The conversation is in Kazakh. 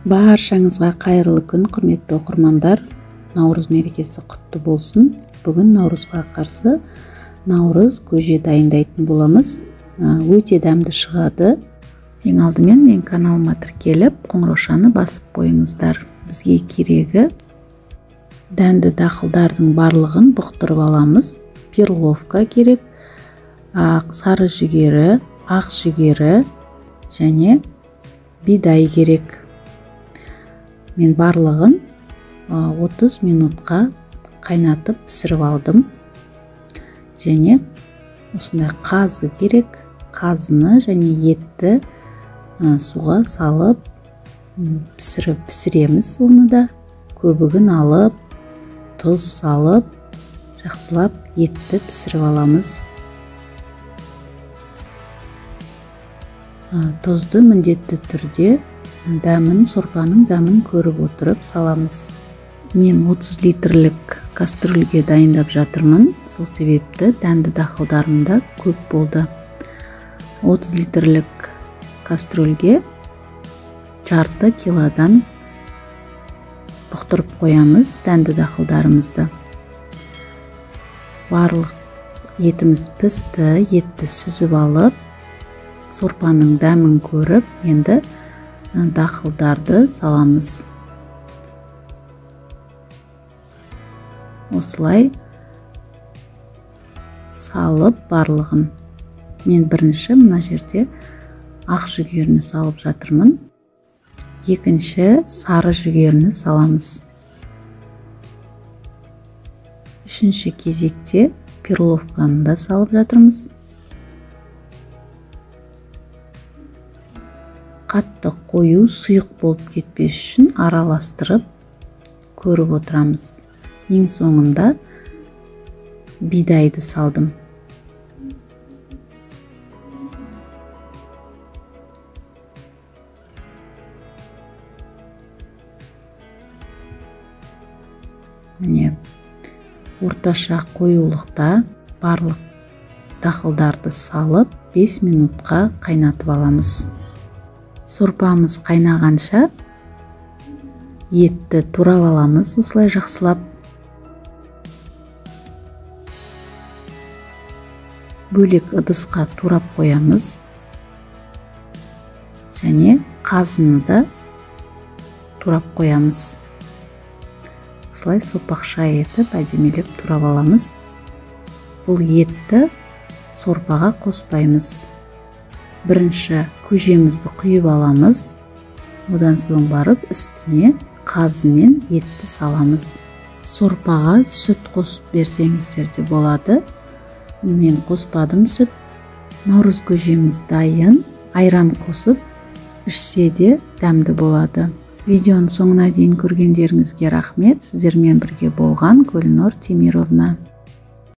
Баршаңызға қайырлы күн, құрметті оқырмандар. Наурыз мерекесі құтты болсын. Бүгін наурызға қарсы наурыз көже дайындайтын боламыз. Өте дәмді шығады. Ең алдымен мен каналыма тіркеліп, қоңыраушаны басып қойыңыздар. Бізге керегі дәнді дақылдардың барлығын бұқтырып аламыз. Перловка керек, ақ сары жүгері, ақ жүгері және бидай керек. Мен барлығын 30 минутқа қайнатып пісіріп алдым. Және осындай қазы керек. Қазыны және етті суға салып пісіреміз оны да. Көбігін алып, тұз салып, жақсылап етті пісіріп аламыз. Тұзды міндетті түрде дәмін, сорпаның дәмін көріп отырып саламыз. Мен 30 литрлік кастрюльге дайындап жатырмын. Сол себепті дәнді дақылдарым да көп болды. 30 литрлік кастрюльге жарты килодан бұқтырып қоямыз дәнді дақылдарымызды. Барлық етіміз пісті, етті сүзіп алып, сорпаның дәмін көріп, енді дақылдарды саламыз. Осылай салып барлығын. Мен бірінші мына жерде ақ жүгеріні салып жатырмын. Екінші сары жүгеріні саламыз. Үшінші кезекте перловканы да салып жатырмыз. Қатты қою сұйық болып кетпес үшін араластырып көріп отырамыз. Ең соңында бидайды салдым. Міне, орташа қоюлықта барлық дақылдарды салып 5 минутқа қайнатып аламыз. Сорпамыз қайнағанша етті турап аламыз осылай жақсылап. Бөлек ыдысқа турап қоямыз. Және қазыны да турап қоямыз. Осылай сопақша етіп әдемілеп турап аламыз. Бұл етті сорпаға қоспаймыз. Бірінші көжемізді құйып аламыз. Одан соң барып үстіне қазы мен етті саламыз. Сорпаға сүт қосып берсеңіздер де болады. Мен қоспадым сүт. Наурыз көжеміз дайын. Айран қосып ішсе де дәмді болады. Видеоның соңына дейін көргендеріңізге рахмет. Сіздермен бірге болған Гүлнұр Темировна.